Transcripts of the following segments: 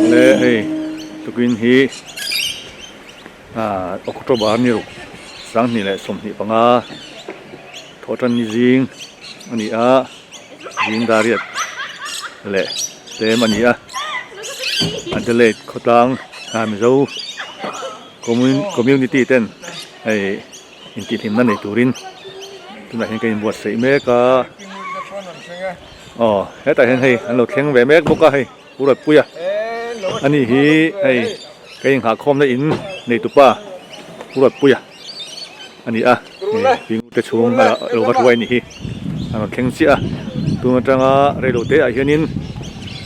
Le hei tukin hi ah October ni ruk 2025 thawhtan ni zing a ni a zing dariat leh tlem a ni a Adelaide khawtlang ah Mizo community ten hei. Intihhlimna nei turin tunah hian ka inbuatsaih mek a aw hetah hian hei an lo thleng ve mek bawk a hei Pu Rawtpuia ani hi hei ka inghahkhawmna in neitupa Pu Rawtpuia a ni a hei Pingute chhung a lo va hruai a nih hi a rawn thleng chiah a tun atanga reilote ah hianin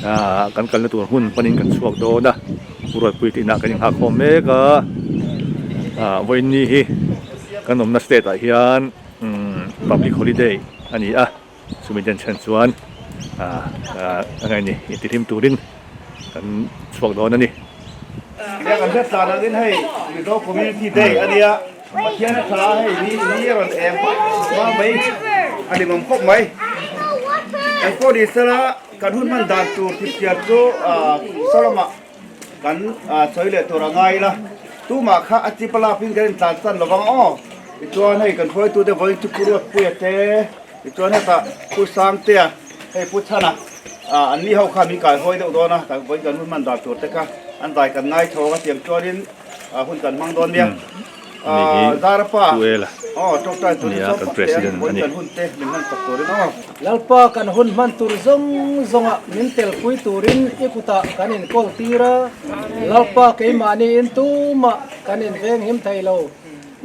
ah kan kalna tur hmun panin kan chhuak dawn a. Ruatpui tih inah kan inghahkhawm mek a, ah vawiinni hi kan awmna state ah hian public holiday a ni a, chumi den chhan chuan ah ah a ngaih ni intihlim turin kan chhuak dawn a ni. Nia kan hriat tlan angin hei Mizo Community Day a nia, Pathian a tha a hei ni ni a rawn eng hma mai a limawm khawp mai. Engpawh ni sela Kan hun hman dan tur thipchiar chu Solomah kan sawi leh tur a ngai ila, tumah kha a chip a lapin kan intlan chan lo vang aw. Tichuan hei kan hruaitute vawiin chu Pu Ruatpuia te, tichuan hetah Pu Sangtea, hei Pu Chhana, an ni ho kha min kaihawi deuh dawn a, vawiin kan hun hman dan tur te kha an zai kan ngai chho a, tiang chuanin hun kan hmang dawn nia. Zarapa aw tawngtai turin Nia, kan president a ni. Kan hun te min hman sak turin aw. Lalpa kan hun hman tur zawng zawngah min telpui turin i kutah kan inkawl tir a, Lalpa keimahni in tumah kan invenghim thei lo.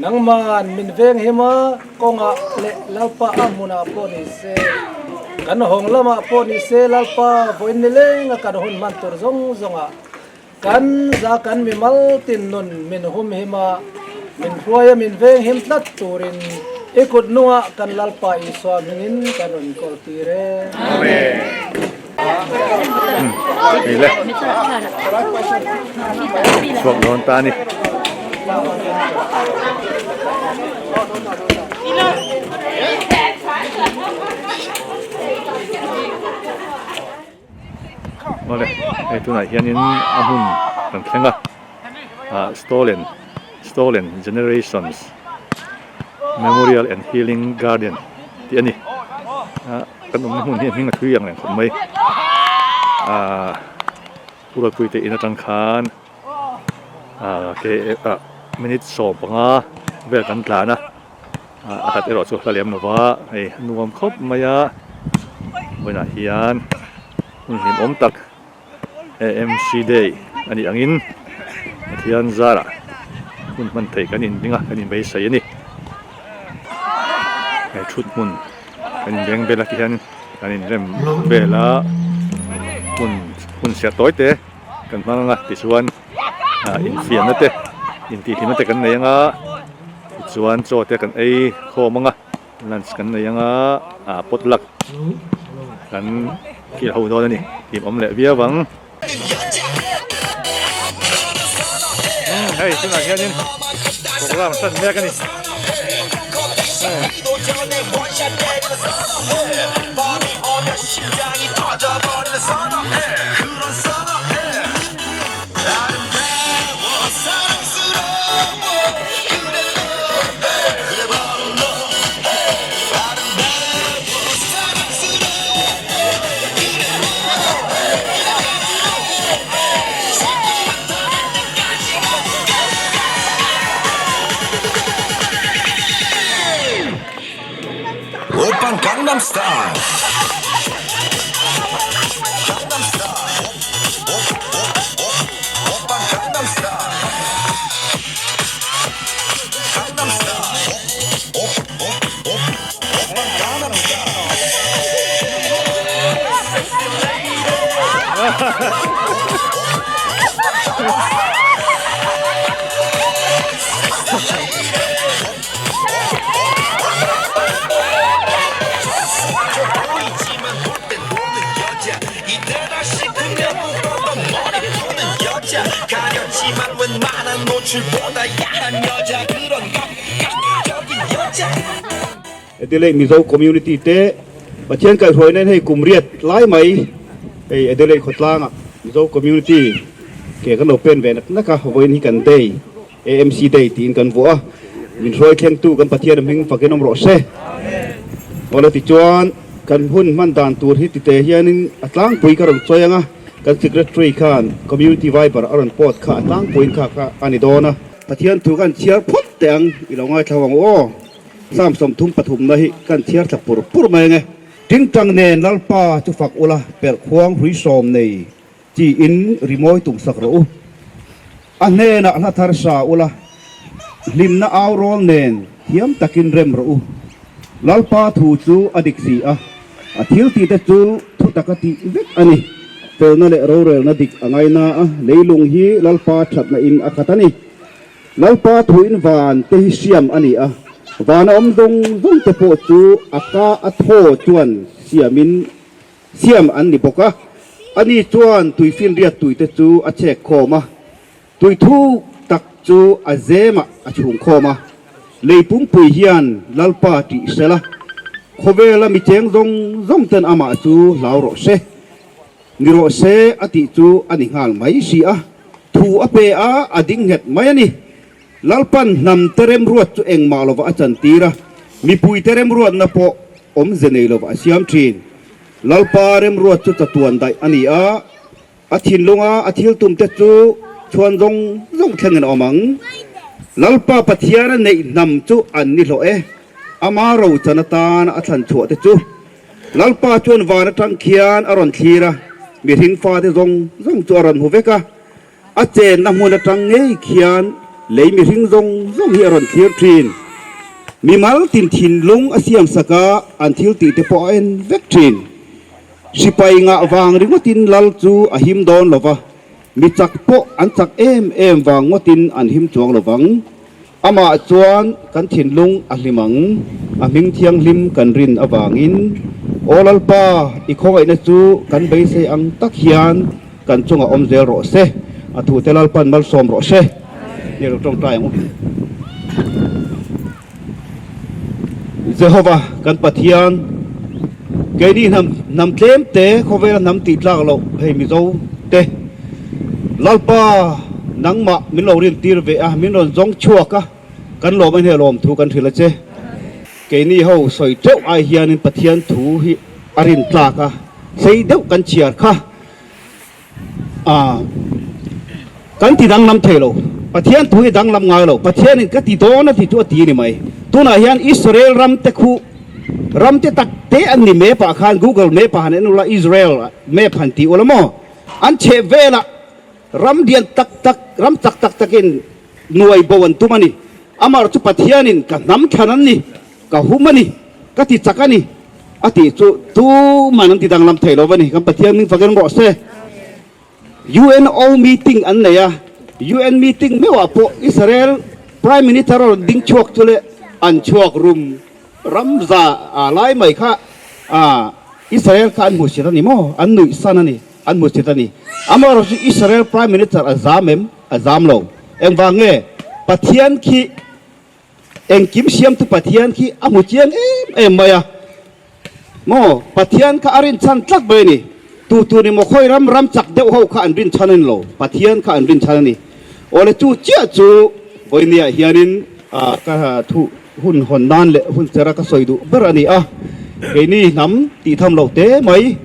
Nangman min venghim a, kawngah leh Lalpa a hmunah pawh ni se, kan hawng lamah pawh ni se Lalpa vawiin nilenga kan hun hman tur zawng zawngah Kan za kan mimal tin nun min hum him a, min hruai a min veng him tlat turin i kut nungah kan Lalpa Isua hmingin kan rawn kawl tir e. Amen. Hei le. Chhuak dawn ta a ni. Awle hei tunah hianin a hmun kan thleng a ah stolen stolen generations memorial and healing garden tih a ni ah kan awmna hmun hi a hming a thui ang reng khawp mai ah Pu Rawtpui te in atang khan ah ke ah minute 15 vel kan tlan a. A khat erawh chu hla lem lova hei a nuam khawp mai a vawiinah hian hun hlimawm tak AMC day a nih angin Pathian zarah hun hman theih kan inring a kan inbeisei a ni he thut hmun kan inbeng vel a tihian kan inrem vel a hun hun serh tawi te kan hmang anga tichuan infiamna te intihhlimna te kan nei anga. Tichuan chaw te kan ei khawm ang a, lunch kan nei ang a, ah potluck kan kil ho dawn a ni, hlim awm leh viau ang. Umm hei tunah hianin program hran mek a ni. Adelaide Mizo Community te Pathian kaihhruaina in hei kum riat lai mai hei Adelaide khawtlangah Mizo Community. Ke kan lo pen ve nak nak a, vawiin hi kan day, AMC day tiin kan vuah a, min hruai thlengtu kan Pathian a hming fakin awm rawh se. Awle tichuan kan hun hman dan tur hi tite hianin a tlangpui ka rawn chawi ang a, kan secretary khan community viber a rawn post kha a tlangpuiin kha kha a ni dawn a. Pathian thu kan chhiar phawt teh ang, i lo ngaithla ang u aw. Psalm 33 na hi kan chhiar thla pur pur mai ang e. Tingtang nen Lalpa chu fak ula, perh khuang hrui sawm nei Tiin rimawi tum sak rawh u. A hnenah hla thar sa ula, hlimna au rawl nen thiam takin rem rawh u. Lalpa thu chu a dik si a, a thil tihte chu thu taka tih vek a ni. Felna leh rorelna dik a ngaina a, leilung hi Lalpa thatna in a khat a ni. Lalpa thuin van te hi siam a ni a, vana awm zawng zawng te pawh chu a ka a thaw chuan siamin Siam an ni bawk a, ani chuan tuifinriat tuite chu a chhek khawm a, tui thuk tak chu a zemah a chhung khawm a. Lei pumpui hian Lalpa tih sela, khawvela mi cheng zawng zawng ten amah chu hlau rawh se, ni rawh se a tih chu a ni nghal mai si a, thu a pe a, a ding nghet mai a ni. Lalpan hnam te remruat chu engmah lovah a chantir a, mipui te remruatna pawh awmze nei lovah a siam thin. Lalpa remruat chu chatuan daih a ni a, a thinlunga a thil tumte chu chhuan zawng zawng thlengin a awm ang. Lalpa Pathiana neih hnam chu an ni hlawh e, ama rochan atana a thlan chhuah te chu. Lalpa chuan van atang khian a rawn thlir a, mihring fate zawng zawng chu a rawn hmu vek a. A chenna hmun atang ngei khian lei mihring zawng zawng hi a rawn thlir thin. Mimal tin thinlung a siam sak a, an thil tih te pawh a en vek thin. Sipai ngah vang ringawtin lal chu a him dawn lo va, mi chak pawh an chak em em vang ngawtin an him chuang lo vang. Amah chuan kan thinlung a hlim ang, a hming thianghlim kan rin avangin. Aw Lalpa, i khawngaihna chu kan beisei ang tak hian kan chungah awm zel rawh se. A thute Lalpan malsawm rawh se. Ni lo tawngtai ang u. Jehova kan Pathian, keini hnam hnam tlem te khawvela hnam tih tlak loh hei Mizo te, Lalpa, nangmah min lo rintir ve a, min rawn zawng chhuak a, kan lawm a hne lawm thu kan hrilh a che. Keini ho sawi teuh ai hianin Pathian thu hi a rin tlak a, sei deuh kan chhiar kha a, kan ti danglam thei lo. Pathian thu hi danglam ngai lo, Pathianin ka ti dawn a ti chu a ti a ni mai. Tunah hian Israel ram te khu ram te tak te an ni map ah khan Google map ah han en ula Israel map han ti ula maw? An chheh velah ram lian tak tak, ram chak tak takin nuai bo an tum a ni. Amar chu Pathianin ka hnam thlan an ni, ka hum a ni, ka ti chak a ni a tih chu tuman an ti danglam thei lo a ni. Kan Pathian hming fakin rawh se. UNO meeting an nei a, UN meeting meuhah pawh Israel Prime Minister a rawn ding chhuak chu leh an chhuak rum ram za lai mai kha Israel kha an hmuhsit a ni maw? An nuih san a ni, an hmuhsit a ni. Amaherawhchu chu Israel Prime Minister a zam em? A zam lo. Engvang nge? Pathian khi engkim siamtu Pathian khi a hmu chiang em em mai a. Maw? Pathian kha a rinchhan tlat mai a ni. Tu tu ni maw khawi ram ram chak deuh ho kha an rinchhan a ni lo. Pathian kha an rinchhan a ni. Awle chu chiah chu vawinia hianin ka thu hun hawn nan leh hun chera ka sawi duh ber a ni a. Keini hnam tih tham loh te mai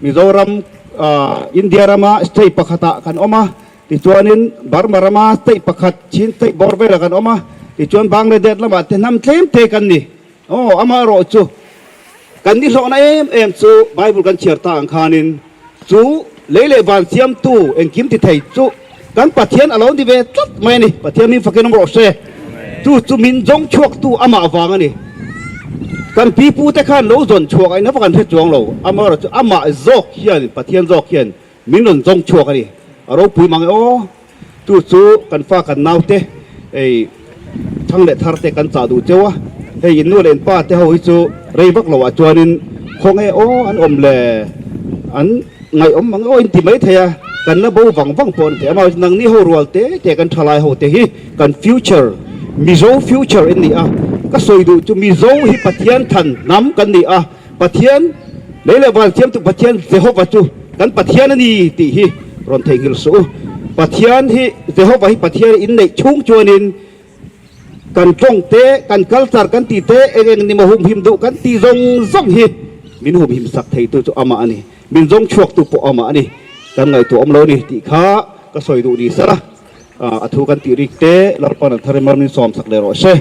Mizoram India rama state pakhatah kan awm a. Tichuanin Burma rama state pakhat Chin state bawr velah kan awm a. Tichuan Bangladesh lamah te hnam tlem te kan ni. Aw, amaherawh chu kan ni hlawhna em em chu Bible kan chhiar ta ang khanin chu lei leh van siamtu engkim ti thei chu kan Pathian a lo ni ve tlat mai a ni. Pathian min fakin awm rawh se. Chu chu min zawng chhuaktu amah vang a ni. Kan pipu te khan lo zawn chhuak aina vak an hre chuang lo. Amaherawh chu amah zawk hian Pathian zawk hian min rawn zawng chhuak a ni. A ropui mang e aw. Chu chu kan fa kan naute ei thang leh thar te kan chah duh cheu a, hei in nu leh in pa te ho hi chu rei vak lo ah chuanin khaw nge aw an awm le an ngaihawm mang aw in ti mai thei a, kan la bo vang vang pawh an ti a, amaherawhchu nangni ho rual te te kan thalai ho te hi kan future Mizo future in ni a, ka sawi duh chu Mizo hi Pathian than hnam kan ni a, Pathian lei leh van siamtu Pathian Jehovah chu kan Pathian a ni tih hi rawn theihnghilh suh u. Pathian hi Jehova hi Pathian in neih chhung chuanin kan tawng te, kan culture kan tih te, eng eng ni maw humhim duh kan tih zawng zawng hi min humhim sak theitu chu amah a ni. Min zawng chhuaktu pawh amah a ni. Kan ngaihtuah awm lo a ni tih kha ka sawi duh ni sela. A thu kan tih rik te Lalpan an thar in min sawm sak leh rawh se.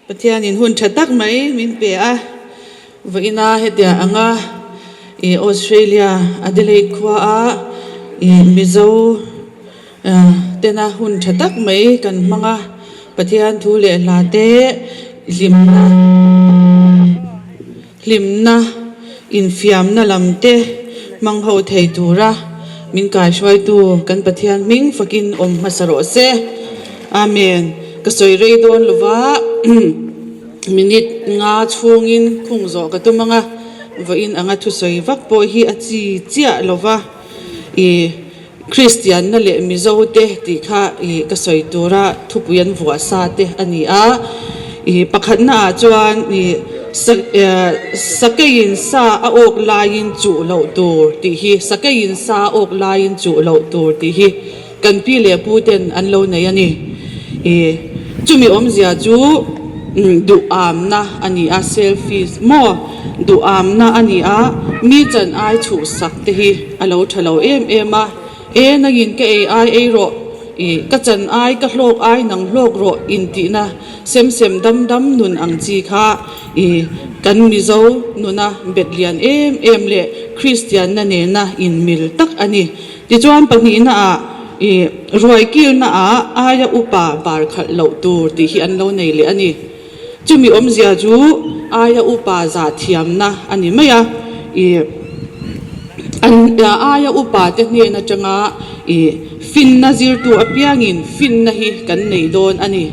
Pathianin hun tha tak mai min pe a, vawiina hetiang anga ih Australia Adelaide khua a ih Mizo Tena hun tha tak mai kan hmang a, Pathian thu leh hla te hlimna hlimna infiamna lam te hmang ho thei tura min kaihruaitu kan Pathian hming fakin awm hmasa rawh se. Amen. Ka sawi rei dawn lova minute nga chhungin khung zawh ka tum ang a, vawiin anga thusawi vak pawh hi a chi chiah lova i Kristianna leh Mizo te tih kha ih ka sawi tura thupui an vuah sa te a ni a. Ih pakhatna ah chuan ih sakeiin sa a awk laiin chuh loh tur tih hi sakeiin sa a awk laiin chuh loh tur tih hi kan pi leh pu ten an lo nei a ni. Ih chumi awmzia chu duhamna a ni a, selfish maw duhamna a ni a, mi chan ai chhuhsak te hi a lo tha lo em em a, e nangin ka ei ai ei rawh, ih ka chan ai ka hlawk ai nang hlawk rawh intihna sem sem dam dam nun ang chi kha ih kan Mizo nuna bet lian em em leh Kristianna nena inmil tak a ni. Tichuan pahnihna ah ih ruai kilna ah aia upa bar khalh loh tur tih hi an lo nei leh a ni. Chumi awmzia chu aia upa zah thiamna a ni mai a, ih an aia upa te hnen atanga ih finna zirtu apiangin finna hi kan nei dawn a ni.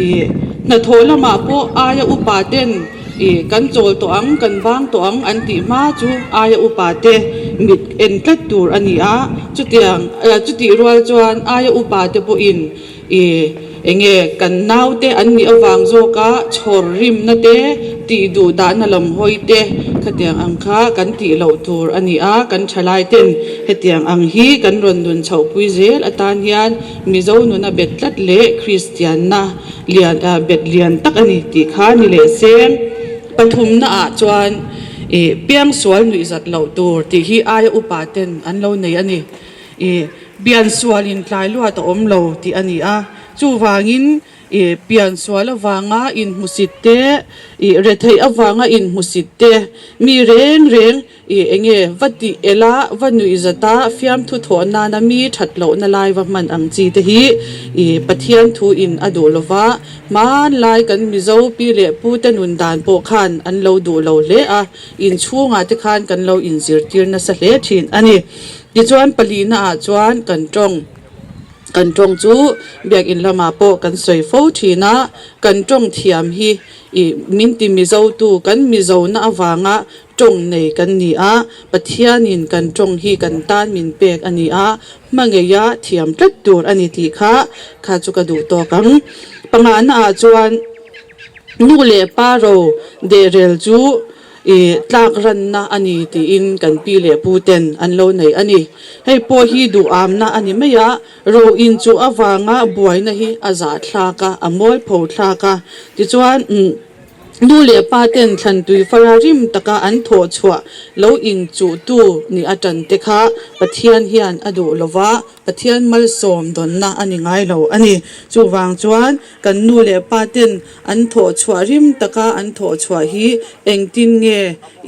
Ih hnathawh lamah pawh aia upa ten ih kan chawl tawh ang, kan vang tawh ang an tih hma chu aia upa te mit en tlat tur a ni a, chutiang chutih rual chuan aia upa te pawhin ih. Enge kan naute an nih avang zawka chhawr rimna te, tih duh dahna lam hawi te khatiang ang kha kan tih loh tur a ni a, kan thalai ten hetiang ang hi kan rawn nun chhohpui zel atan hian Mizo nuna bet tlat leh Kristianna lian bet lian tak a ni tih kha ni leh se. Pathumna ah chuan ih piangsual nuihzat loh tur tih hi aia upa ten an lo nei a ni. Ih piansual in tlai luat a awm lo tih a ni a, chuvangin ih piansual avanga inhmusit te, ih retheih avanga inhmusit te, mi reng reng Ih enge va tih ela va nuih zata fiamthu thawh nana mi that lohna lai va hman ang chi te hi ih Pathian thu in a duh lova, hmanlai kan Mizo pi leh pu te nun dan pawh khan an lo duh lo hle a, inchhungah te khan kan lo inzirtir nasa hle thin a ni. Tichuan palina ah chuan kan tawng. Kan tawng chu biakinn lamah pawh kan sawi fo thin a, kan tawng thiam hi ih min ti Mizo tu kan Mizo na avanga Tawng nei kan ni a, Pathianin kan tawng hi kan tan min pek a ni a, hmangaih a thiam tlat tur a ni tih kha kha chu ka duh tawk ang. Pangahna ah chuan nu leh pa ro dehrel chu i tlak ranna a ni tiin kan pi leh pu ten an lo nei a ni. Hei pawh hi duhamna a ni mai a, ro in chu avanga buaina hi a zahthlak a, a mualpho thlak a, tichuan Nu leh pa ten thlantui fara rim taka an thawh chhuah lo inchuhtu nih a tan te kha Pathian hian a duh lo va, Pathian malsawm dawnna a ni ngai lo a ni. Chuvang chuan kan nu leh pa ten an thawh chhuah rim taka an thawh chhuah hi engtin nge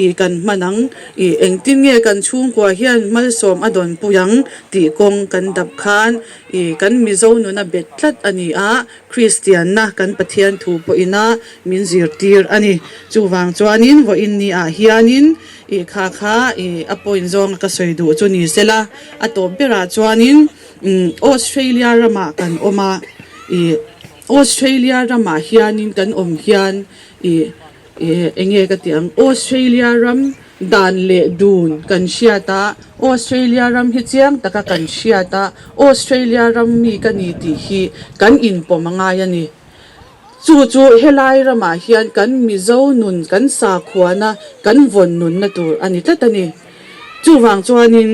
i kan hman ang, i engtin nge kan chhungkua hian malsawm a dawn pui ang tih kawng kan dap khan i kan Mizo nuna bet tlat a ni a, Kristianna kan Pathian thu pawhina min zirtir a ni. Chuvang chuanin vawiin ni ah hianin ih kha kha ih a point zawnga ka sawi duh chu ni sela, a tawp berah chuanin Australia ramah kan awm a, ih Australia ramah hianin kan awm hian ih Ih, enge ka tih ang? Australia ram dan leh dun kan hriat a, Australia ram hi chiang taka kan hriat a, Australia ram mi ka ni tih hi kan inpawm a ngai a ni. Chu chu helai ramah hian kan Mizo nun, kan sakhuana, kan vawn nunna tur a ni tlat a ni. Chuvang chuanin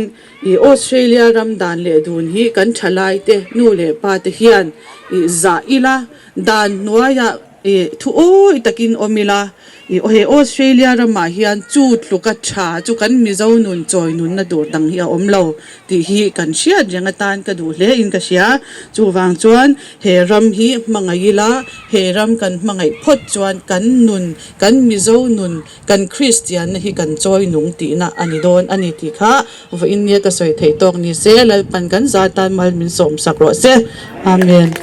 ih Australia ram dan leh dun hi kan thalaite, nu leh pate hian ih zah ila, dan hnuaiah, I thu awi takin awm ila, i he Australia ramah hian chu tluka tha chu kan Mizo nun chawi nunna tur dang hi a awm lo tih hi kan hriat reng atan ka duh hle in ka hria. Chuvang chuan he ram hi hmangaih ila, he ram kan hmangaih phawt chuan kan nun, kan Mizo nun, kan Kristianna hi kan chawi nung tihna a ni dawn a ni tih kha vawiin nia ka sawi theih tawk ni se, Lalpan kan za tan mal min sawmsak rawh se. Amen.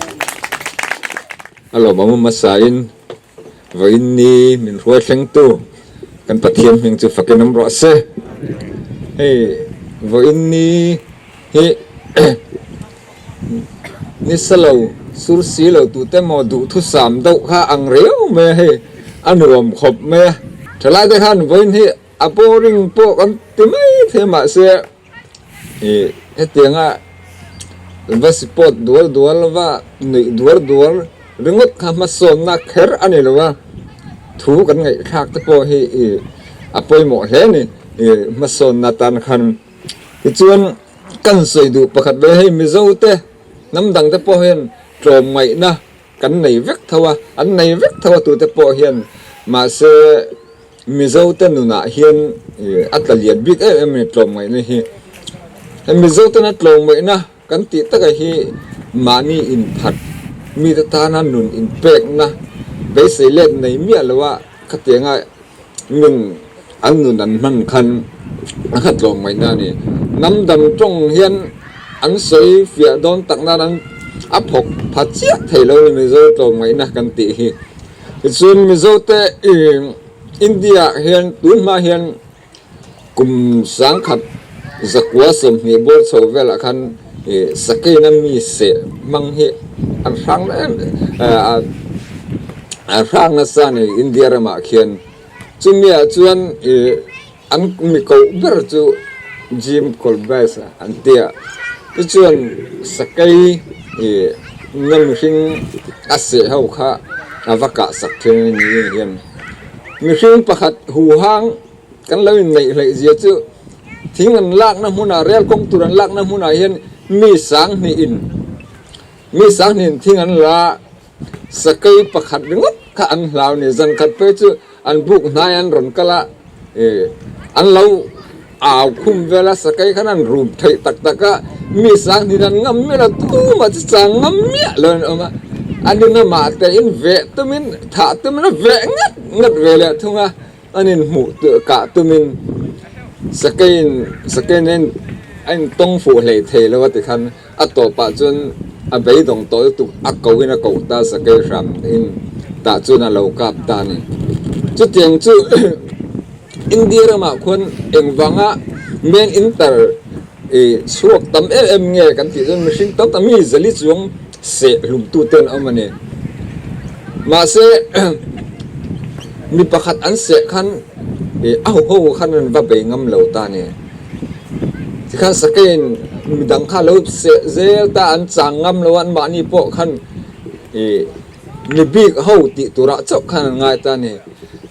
A lawmawm hmasain vawiin ni min hruai thlengtu kan Pathian hming chu fakin awm rawh se. Hei vawiin ni hi ni sa lo sur si lo tute maw duhthusam deuh kha ang riau mai a hei a nuam khawp mai a. Thalai te khan vawiin hi a boring pawh kan ti mai thei mahse Ih hetianga va sport dual dual va nuih duar duar ringawt kha hmasawnna kher a ni lo a, thu kan ngaihthlak te pawh hi ih a pawimawh hle a ni ih hmasawnna tan khan. Tichuan kan sawi duh pakhat ve hei Mizo te hnam dang te pawh hian tlawmngaihna kan nei vek tho a, an nei vek tho a tute pawh hian mahse Mizo te nunah hian a tla lian bik em em a ni tlawmngaihna hi. Hei Mizo tena tlawmngaihna kan tih taka hi mahni inphat mite tana nun inpekna beisei let nei miah lo a khatianga min an nun an hman khan a kha tlawmngaihna a ni. Hnam dang tawng hian an sawi fiah dawn tak nan an a phawk pha chiah thei lo a ni Mizo tlawmngaihna kan tih hi. Tichuan Mizote India ah hian tun hma hian kum sangkhat zakua 20 bawr chho velah khan sakeina mi seh hmang hi an hrang em an hrang nasa a ni India ramah khian. Chumi ah chuan an mi koh ber chu Jim Corbett an ti a, tichuan sakei. na mihring a seh ho kha a va kah sak thin a ni hian mihring pakhat huhang kan lo inneih hleih zia chu thing an lakna hmunah rel kawng tur an lakna hmunah hian mi sanghnih in mi sanghnih in thing an la a sakei pakhat ringawt kha an hlau a ni zan khat phei chu an buk hnai an rawn kal a ih an lo au khum vel a sakei khan an rum theih tak tak a mi sanghnih an ngam miah lo tumah chu chang ngam miah lo an awm a an in amah te in veh tumin thah tumin a veh ngat ngat ve leh thung a. An inhmuh kah tumin sakeiin sakeiin a in a intawng fuh hlei thei lo a tikhan a tawpah chuan a beidawng tawh lutuk a kohin a koh ta sakei hram in tah chuan a lo kap ta a ni. Chutiang chu India ramah khuan engvanga men inter ih chhuak tam em em nge kan tih chuan mihring tam tak mi zali chuang seh hlumtu te an awm a ni. Mahse mi pakhat an seh khan ih a huho khan an va bei ngam lo ta a ni. Tikhan sakeiin midang kha lo seh zel ta an chang ngam lo a anmahni pawh khan ih mi bik ho tih turah chauh khan an ngai ta a ni.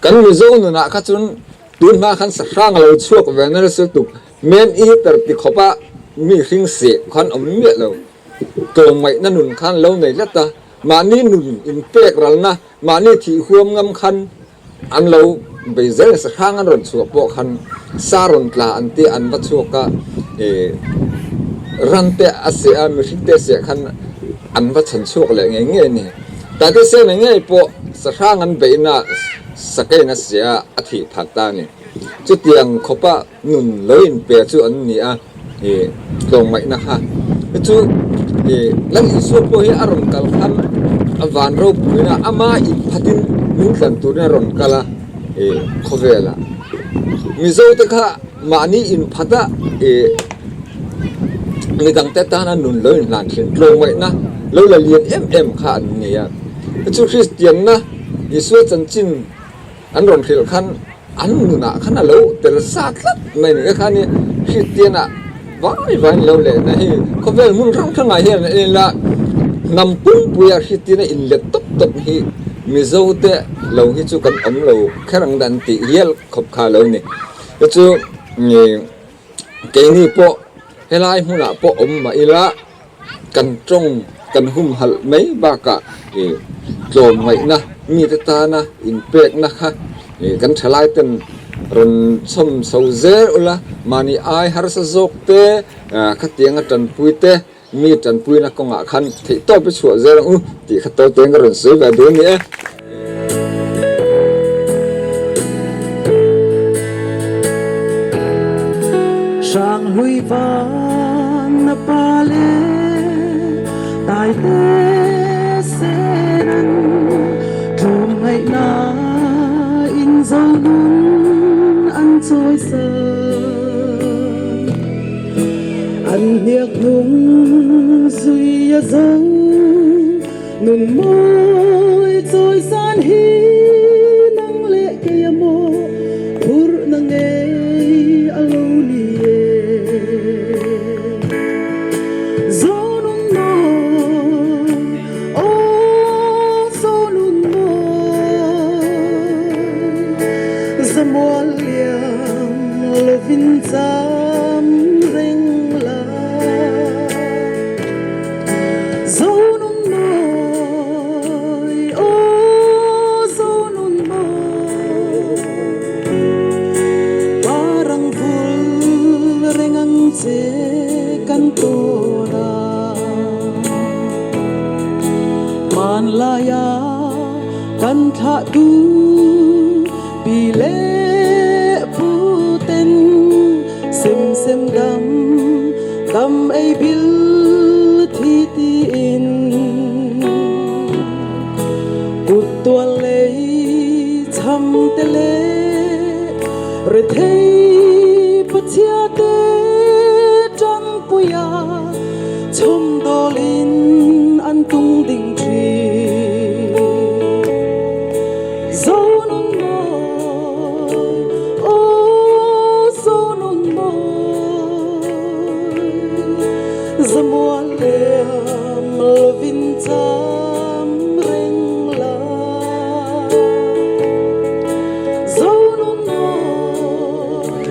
Kan Mizo nunah kha chuan tun hma khan sahrang a lo chhuak ve nasa tuk. Men i per ti khawp a mi hring seh khan awm miah lo. Tlawmngaihna nun khan lo nei tlat a, mahni nun inpek ralna, mahni thih huam ngam khan an lo bei zel nasa. Hrang an rawn chhuah pawh khan sa rawn tla an tia an va chhuak a, ih ran te a seh a, mihring te a seh khan an va chhan chhuak leh ngei ngei a ni. Tate sena ngei pawh sahrang an beihna sakeiin a seh a, a thih phah ta a ni. Chutiang khawpa nun lo inpe chu an ni a, ih tlawmngaihna kha hi chu ih Lal Isua pawh hi a rawn kal khan a van ropuina ama inphatin min tlan turin a rawn kal a ih khawvelah Mizo te kha mahni inphat a ih midangte tana nun lo inhlan thin tlawmngaihna lo la lian em em kha an ni a, chu Kristianna Isua chanchin An rawn hrilh khan an nunah khan a lo tel sa tlat mai ni kha ni Kristianah vai vaiin lo lehna hi khawvel hmun hrang hrangah hian an en ila hnam pumpuia Kristiana inlet tawp tawp hi Mizo te lo hi chu kan awm lo kher ang dan tih hial khawp kha a lo ni. Chu chu keini pawh helai hmunah pawh awm mah ila. Kan tawng kan humhalh mai bakah ih tlawmngaihna mite tana inpekna kha ih kan thalai ten rawn chhawm chho zel ula, mahni ai harsa zawk te khatianga tanpui te mi tanpuina kawngah khan theihtawp i chhuah zel ang u tih kha to tein ka rawn sawi ve duh a ni e. Hranghlui vang na pa le tai te sen an tlawm ngaihna in zo nun an chawi san an hniak hnung zui a zo Nun mawi chawi san hi nang leh kei a maw phurhna ngei a lo ni e. Zonun mawi, aw zonun mawi, zamual liam lovin cham reng la. Zonun mawi, aw zonun mawi, parang vul reng ang che kan tawn a. Hmanlaia kan thlah tu pi leh pu ten sem sem dam dam ei bil thi tiin kut tual lei cham te leh rethei pachhia te tanpuia chhawm dawlin an tung ding thin. Zonun mawi, aw zonun mawi, zamual liam lovin cham reng la. Zonun mawi,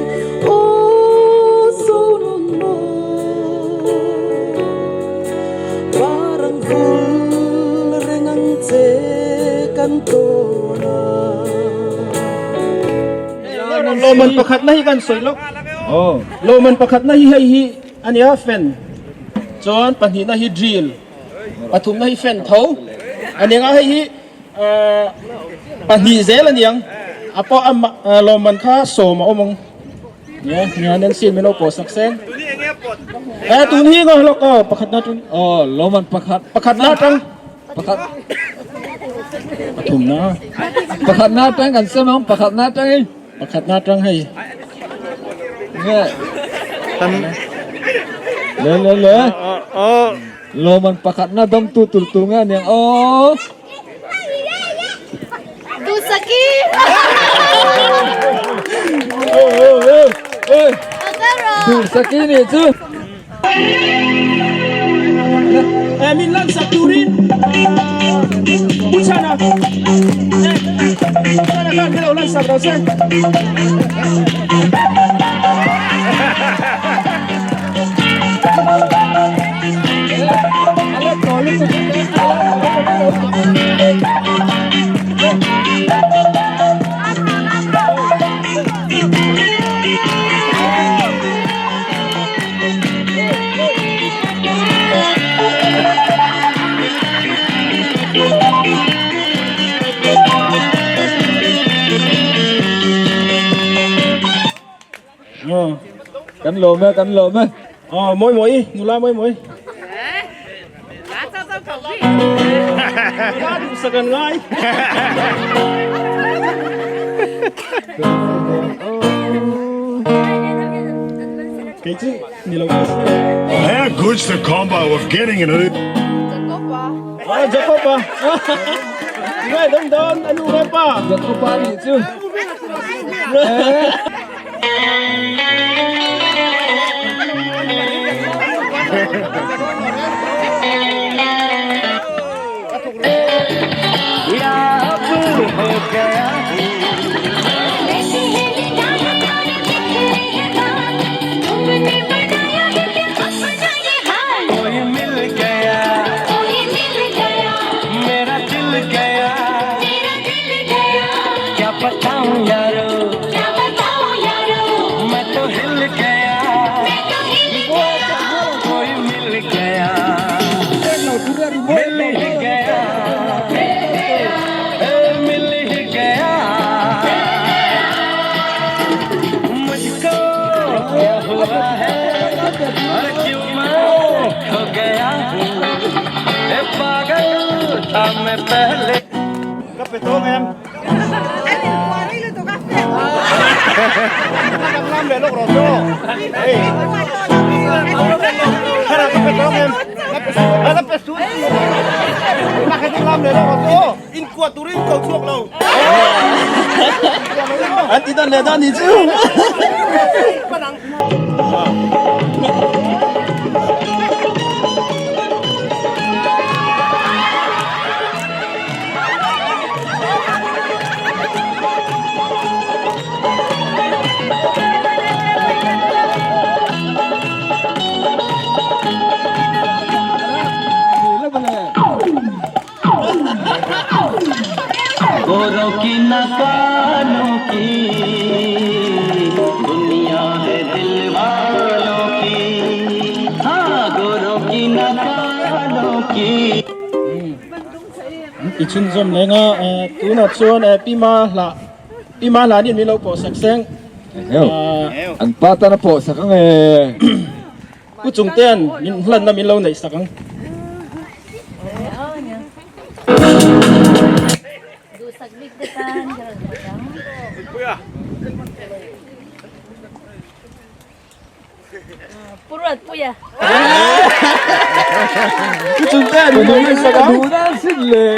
aw zonun mawi, Parang vul reng ang che kan tawn a. Lawman pakhatna hi kan sawi lawk. Lawman pakhatna hi hei hi a nia fan chuan pahnihna hi drill pathumna hi fan tho a nia hei hi pahnih zel a niang a pawh a lawmman kha sawm a awm ang nia nia Nancy min lo pawh sak seng e tun hi ngaw lawk aw pakhatna atang aw lawmman pakhat pakhatna atang pakhat pathumna pakhatna atang kan sem ang pakhatna atangin Pakhatna atang hei. Nge. Le le le. Lawman pakhatna dam tu tur tu nge aniang aw. Dusaki. Dusaki ni chu. Eh, min lan sak turin Pu Chhana Eh, Pu Chhana khan min lo lan sak rawh se. Kan lawm e, kan lawm e. Ờ, moi moi, nula moi moi. Nula duh sak an ngai. Kei chu ni lo ka se. How good's the combo of getting an Uber? Ah, Jacob ah. Ngai dam dawn anu ngai pa. Jacob pa nih chu. Ka pe tawng em? Ka lam leh lawk rawh chaw. Hei. Khara ka pe tawng em? Ka pe su. Ka kha lam leh lawk rawh chaw. In kuat turin ko chhuak lo. An ti dan leh dan ni chu. I chhunzawm leng a tunah chuan Pi Ma Hla Pi Ma Hla nih min lo pawh sak seng. An pa tan a pawh sak ang e. Pu Chungtean min hlanna min lo neih sak ang. Pu Chungtean min lo neih sak ang. Duhna sin le.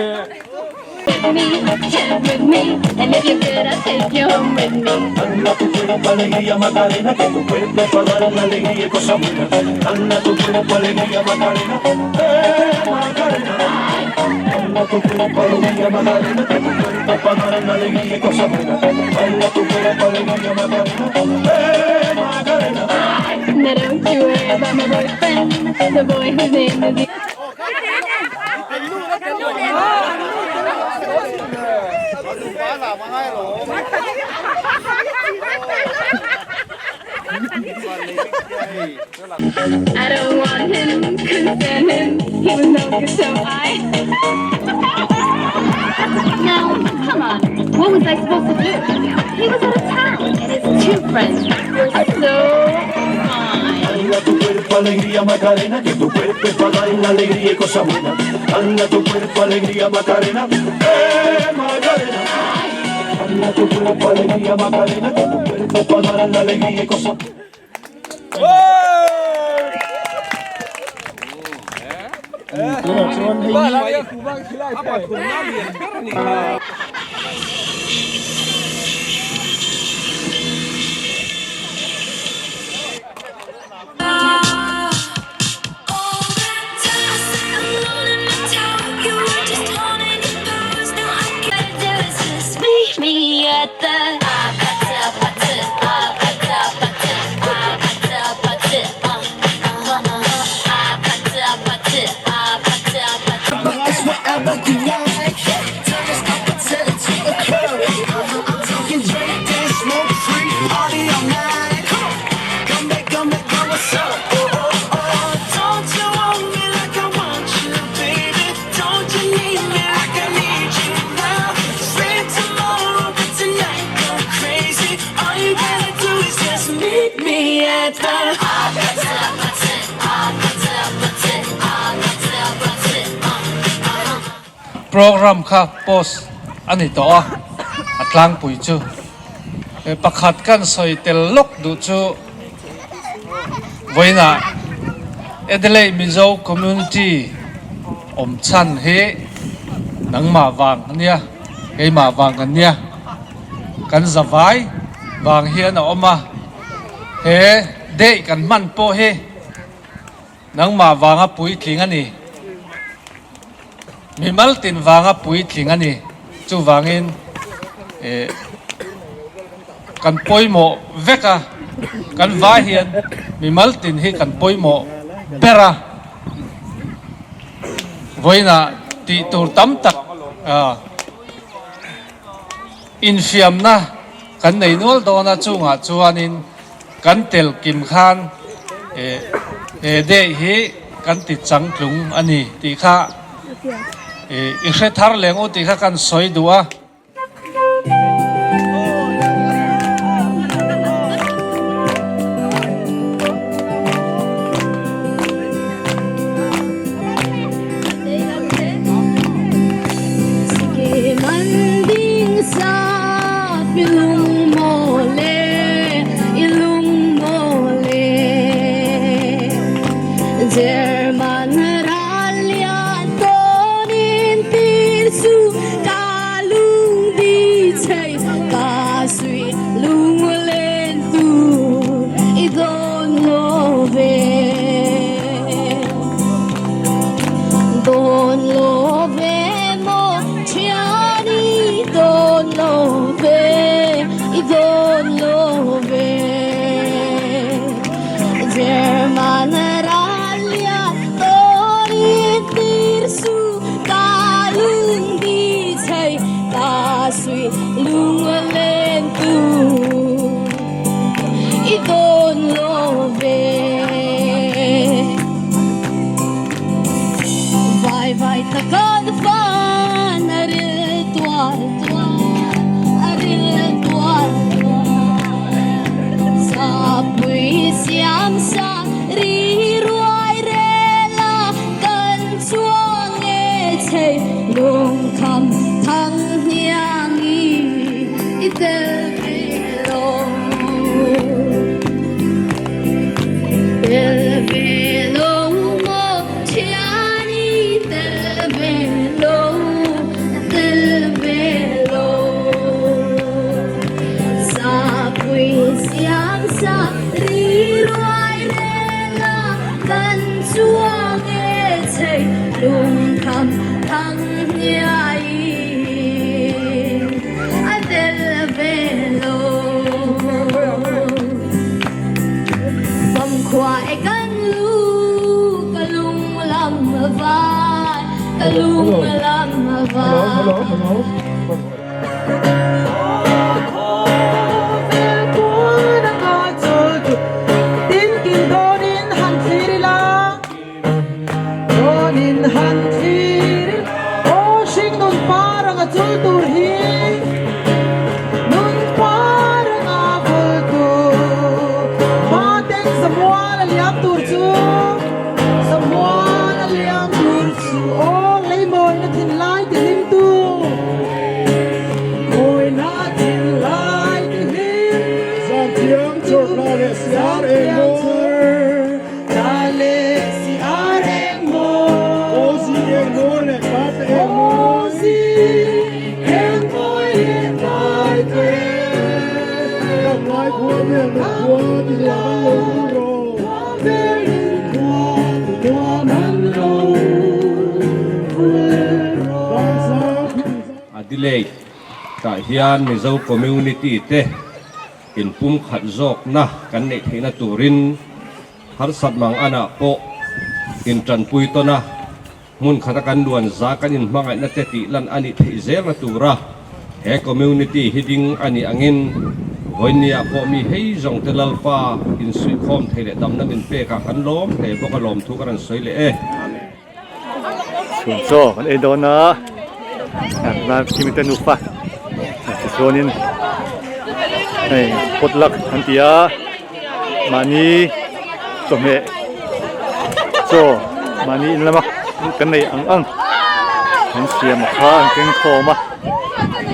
I don't want him, couldn't stand him. He was no good, so I. Now, come on. What was I supposed to do? He was out of town, and his two friends were so fine. Dale tu cuerpo alegría Macarena, que tu cuerpo es para dar la alegría y cosa buena. Dale tu cuerpo alegría Macarena, eh Macarena. Dale tu cuerpo alegría Macarena, que tu cuerpo es para dar la alegría y cosa Tunah chuan hei hi Program kha post a ni tawh a, a tlangpui chu pakhat kan sawi tel lawk duh chu vawiinah Adelaide Mizo Community awm chhan hi nangmah vang a nia, keimah vang kan nia, kan zavai vang hian a awm a, he day kan hman pawh hi Nangmah vanga puitling a ni. Mimal tin vanga puitling a ni. Chuvangin eh kan pawimawh vek a, kan vai hian mimal tin hi kan pawimawh ber a. Vawiinah tih tur tam tak ah infiamna kan nei nual dawn a, chungah chuanin Kan tel kim khan he day hi kan ti changtlung a ni tih kha i hre thar leng u tih kha kan sawi duh a. Lungkham thang hniaiin a tel ve lo. Famkhua e kan lu ka lung lam a vai, ka lung lam a vai. Adelaide tah hian Mizo community te inpumkhat zawkna kan neih theihna turin harsat mang anah pawh intanpui tawn a, hmun khata kan luan za kan inhmangaihna te tih lan a nih theih zelna tura he community hi ding a nih angin vawinia pawh mi hei zawng te Lalpa insuihkhawm thei leh damna min pekah kan lawm hle bawk a lawmthu ka rawn sawi leh e. Chhun chaw kan ei dawn a, nan kimi te nufa tichuanin hei potluck an ti a, mahni chawhmeh chaw mahni in lama kan nei ang ang an siam a kha an keng khawm a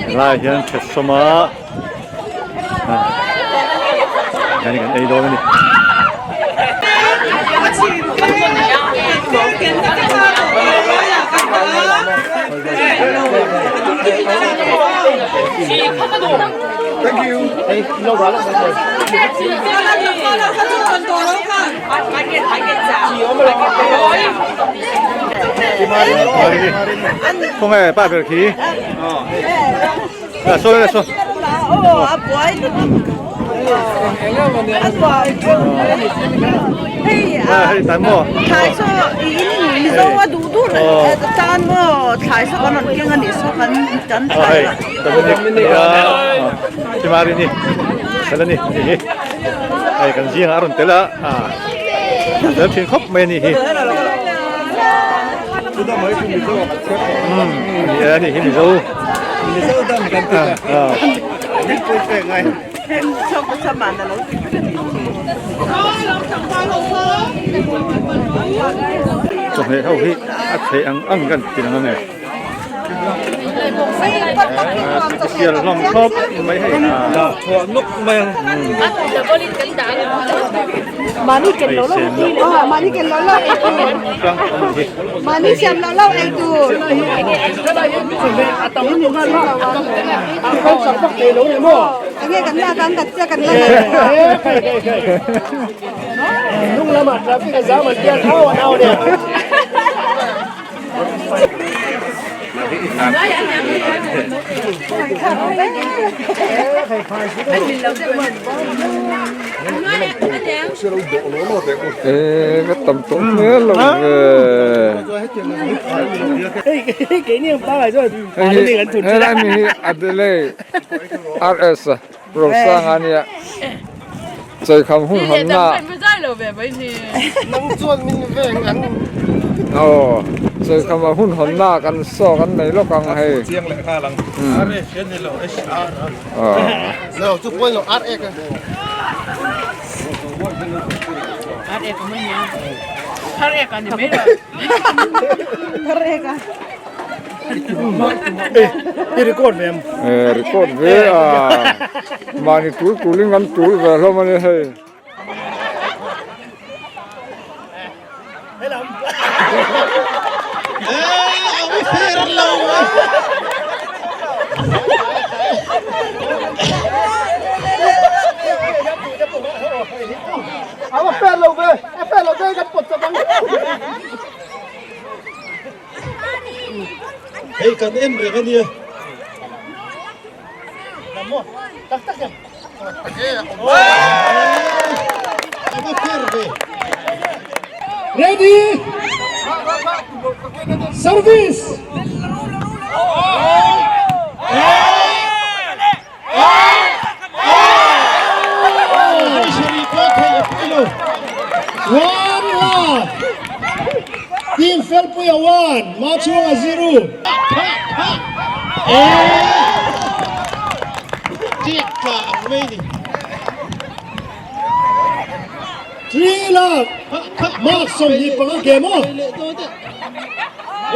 helaiah hian that sawm a hian kan ei dawn a ni. Khawnge pa ber khi. Sawi sawi. Hei tan maw? Thlai saw in Mizo a duh duh tan maw thlai saw kan rawn keng a nih saw kan kan thlai la. Dominic a Chimari ni Sala ni ni hi. Hei kan zing a rawn tel a. Tel thin khawp mai a ni hi. Ni a ni hi Mizo. Mizo dam kan ti ta. Ni pui pe ngai. Chawhmeh ho hi a theih ang ang kan ti lang ange. Sial hlawm khawp mai hei a. Thuah nuk mai ang. Mani ken lo lo mani ken lo lo mani siam lo lo ei tur. Enge kan la kan kat sia kan la. Nung lama traffic a zam an tian au an au ne. Ê cái tầm tố nữa là về helai mi hi Adelaide RS Rosanga ania cheikham hun hawn na aw cheikham a hun hawn na kan saw kan nei lawk ang hei I record ve em? Eh record ve a mahni tul tulin kan tul ve hlawm a ni hei. Hei kan en reng a nia. Ready? Service! One love! Team Felpuia one, Machhuanga zero. Three love! Mark 25 game aw.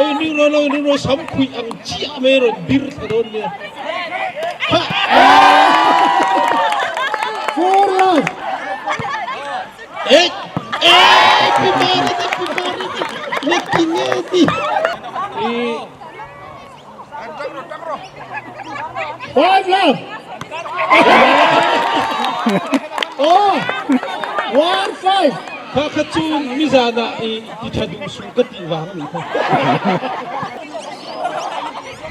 Oi ni ro lo ni ro sam khui ang chiah mai rawn bir thla dawn nia. Four love. Eh eh pi mari ti pi mari ti ne ti ne ti. Five love. Oh, one five. Kha kha chu mizana i ti tha duh su ka tih vang a nih kha.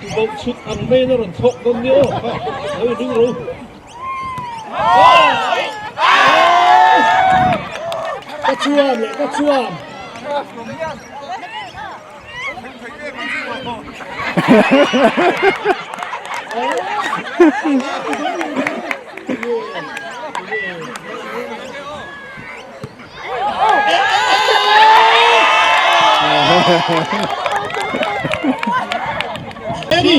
Tuboh chhut ang mai in a rawn thlawk dawn nia aw kha lo in ring ro. Ka chuam leh ka chuam. Ready?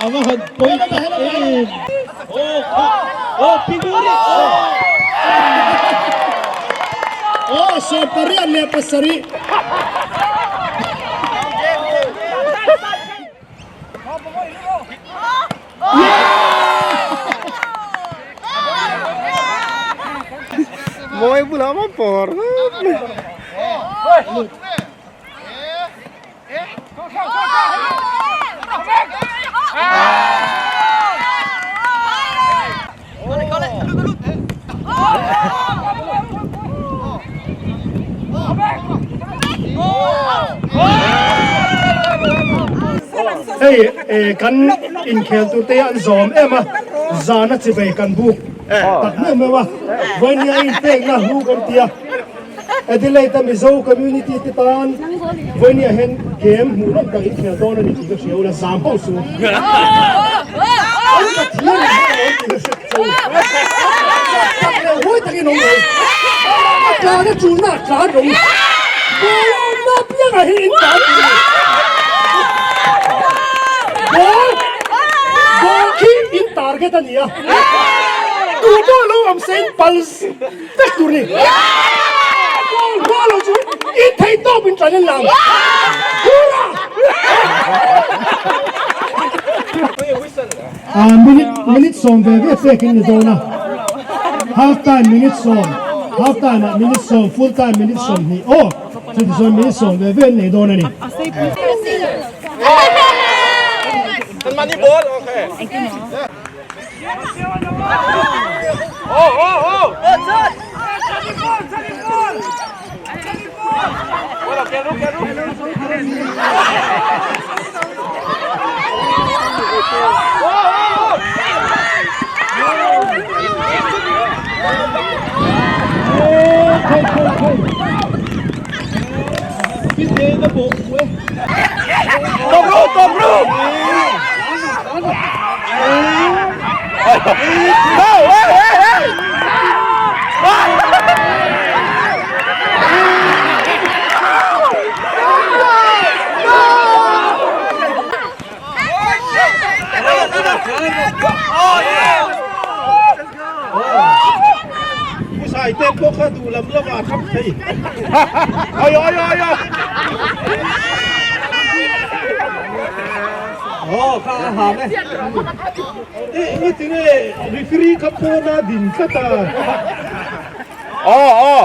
Ava han pawi tak em. Oh, piguri. Oh, sawmpariat leh pasarih. Mawi bulah maw pawr Hei kan inkhel tur te an zawm em a, zana chivei kan buk tak meuh meuh a, vawinia inpekna hlu kan ti a. Adelaide a Mizo community te tan vawinia hian game hmuh nawm tak inkhel dawn a ni tih ka hria ula zam ho su. An ka thiam in ka awm tih ka hriat cho. Tak leh huai takin awm lo. A tlan a tulna a tlan rawh u. Ball awmna apiangah hian in tlan tih a ni. Ball ball khi in target a ni a. Tu pawh lo awm se in pal Vek tur ni. Goal hma lo chu in thei tawp in tlan in lam. Hurrah! Ah minute minute sawm ve ve pek in ni dawn a. Half time minute sawm, half time ah minute sawm, full time minute 20 aw chuti chuan minute sawm ve ve an nei dawn a ni. Saite pawh kha duh lam lamah a hrang thei. Ayo ayo ayo. Aw kha a ham e. E engati nge referee kha pawn a din tlat a. Aw aw.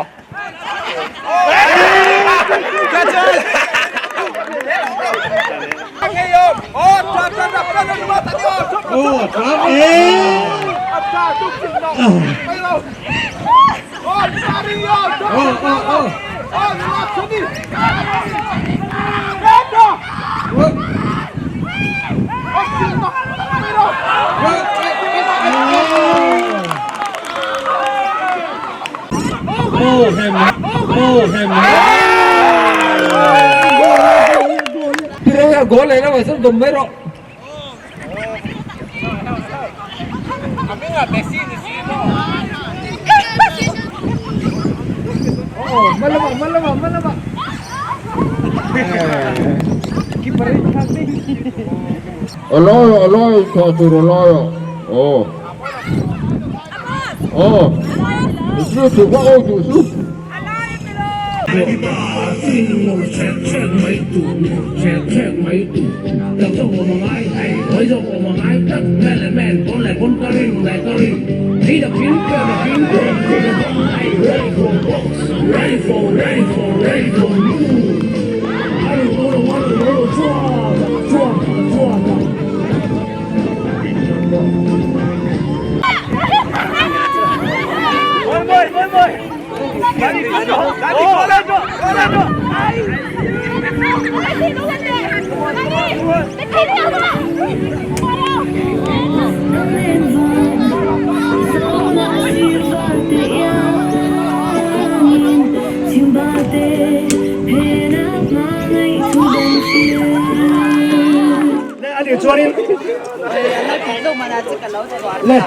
Le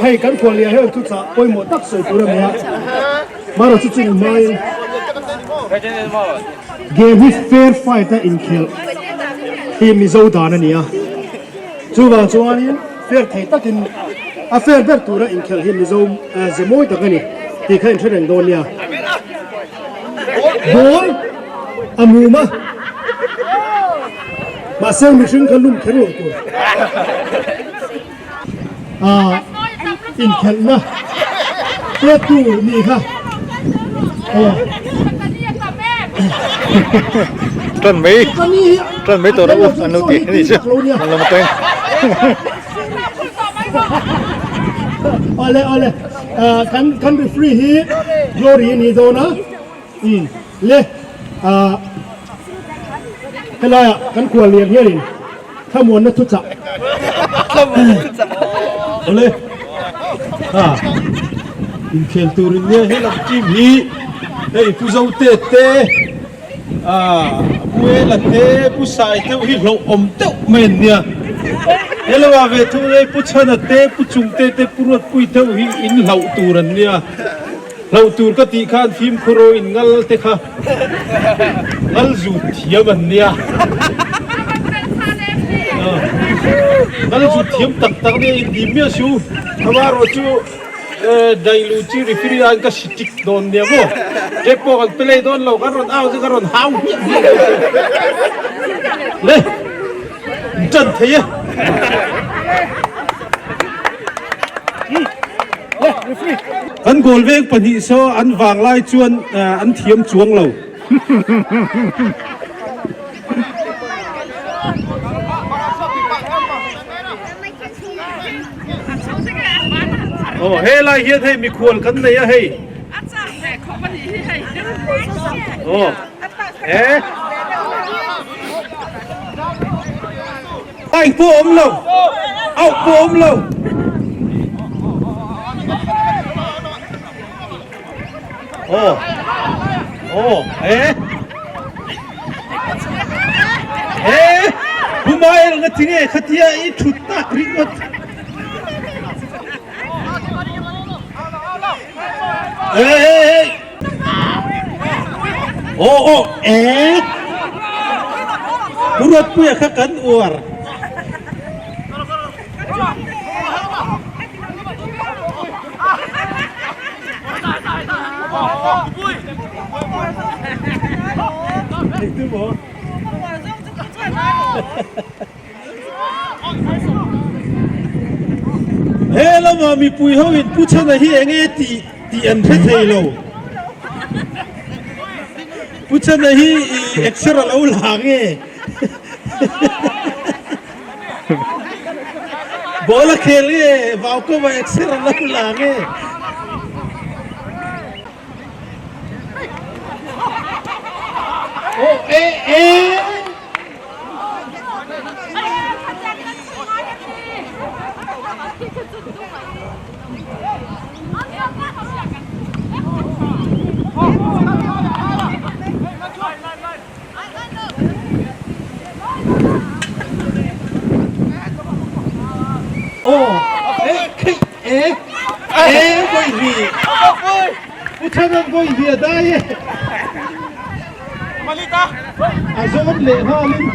hei kan khualliah hian thuchah pawimawh tak sawi tur a ni a, mara chu chumi hmain game hi fair fight a inkhelh hi Mizo dan a ni a, chuvang chuanin fair thei takin a fair ber tura inkhelh hi Mizo ze mawi tak a ni tih kha inhre reng dawn nia. Ball a mum a. Mahse mihring kha lum kher lo tur a inkhelhna pektu nih kha aw. Tan mai tan mai tawh rawh u an lo ti a nih chu an lo teng. Awle awle kan kan referee hi Glory a ni dawn a le. Helaiah kan khual lian hianin thlamuanna thuchah Awle ha inkhel turin nge helam team hi hei Pu Zote te Pu Ela te Pu Sai deuh hi hlauhawm deuh mai an nia helamah ve thung hei Pu Chhana te Pu Chungte te Pu Ruatpui deuh hi in hlauh tur an nia. Hlauh tur ka tih khan fimkhur aw in ngal te kha ngal zut thiam an nia. Ngal zut thiam tak tak nia in dim miah su. Amaherawh chu dailu chi referee ah ka sitik dawn nia maw. Tep pawh kan pe lei dawn lo kan rawn au chu ka rawn hau hmiah hmiah le in tan thei e. Kan goal veng pahnih saw an vang lai chuan an thiam chuang lo. Aw helai hian hei mikhual kan nei a hei. Aw e. Ai pawh awm lo, auh pawh awm lo. Aw, aw, e, e, Pumael nga tinge khatia i thut tak ringawt. E, e, e. Aw aw e Pu Ruatpuia kha kan uar. He lama mipui ho in Pu Chhana hi enge tih tih an hre thei lo. Pu Chhana hi i exer a lo la nge? Ball a khel nge vau kawma exer a lo la nge? Aw e e. Aw e kheih e e vawi hnih Pu Chhanan vawi hnih a dai e a zawm leh nghalin.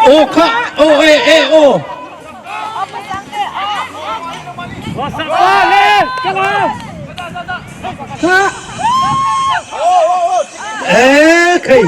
Aw kha aw e e aw. E khei.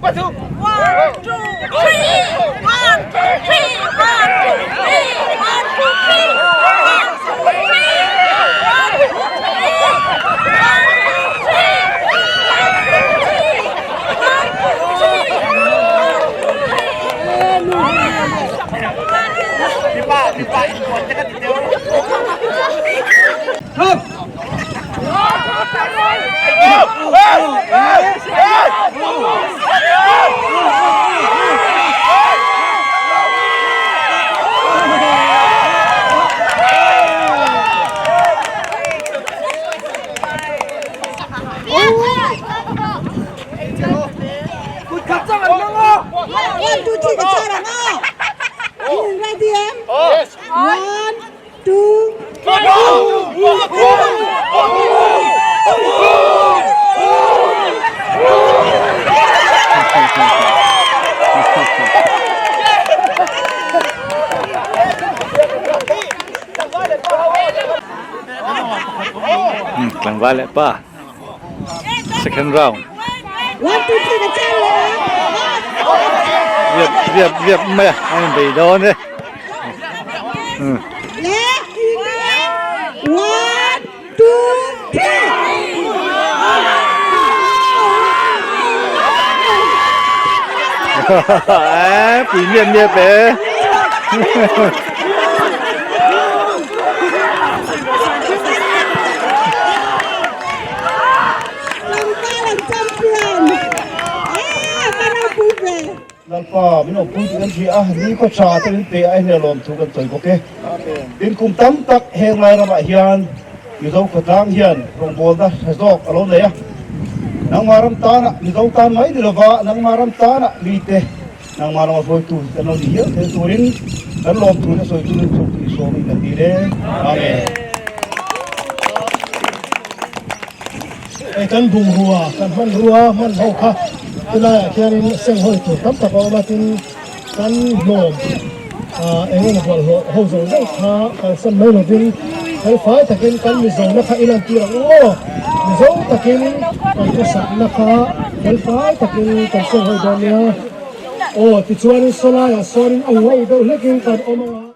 pathum. One, two, three. One, two, three. One, two, three. One, two, three. One, two, three. One, two, three. One, two, three. One, two, three. One, two, three. One, two, three, ka char ang aw. In ready em? Yes. One, two, Tlangval leh pa second round. One, two, three, ka char leh ang. Riap riap riap mai a an in bei dawn e. One, two, three. Eee pui miap miap e. Lalpa min awmpui tih kan hria a, ni khaw tha te min pe a, hei lawm thu kan sawi bawk e. Tin kum tam tak heng lai ramah hian Mizo khawtlang hian rawngbawlna tha zawk a lo nei a. Nangmah ram tana Mizo tan mai ni lova nangmah ram tana mite nangmah lama hruaitu kan lo ni hial thei turin kan lawm thu te sawi turin chhuk tih sawmin kan ti le. Amen. Hei kan bungrua kan hmanrua hman ho kha tilaiah khianin senghawi tur tam tak a awm a tin kan hlawm ah eng emaw bawlhhlawh ho zawng zawng kha kalsan mai lovin felfai takin kan Mizona kha i lantir ang u aw Mizo takin kan khawsakna kha felfai takin kan senghawi dawn nia aw tichuanin sawlaiah sawn a uai deuh hlekin kan awm ang a.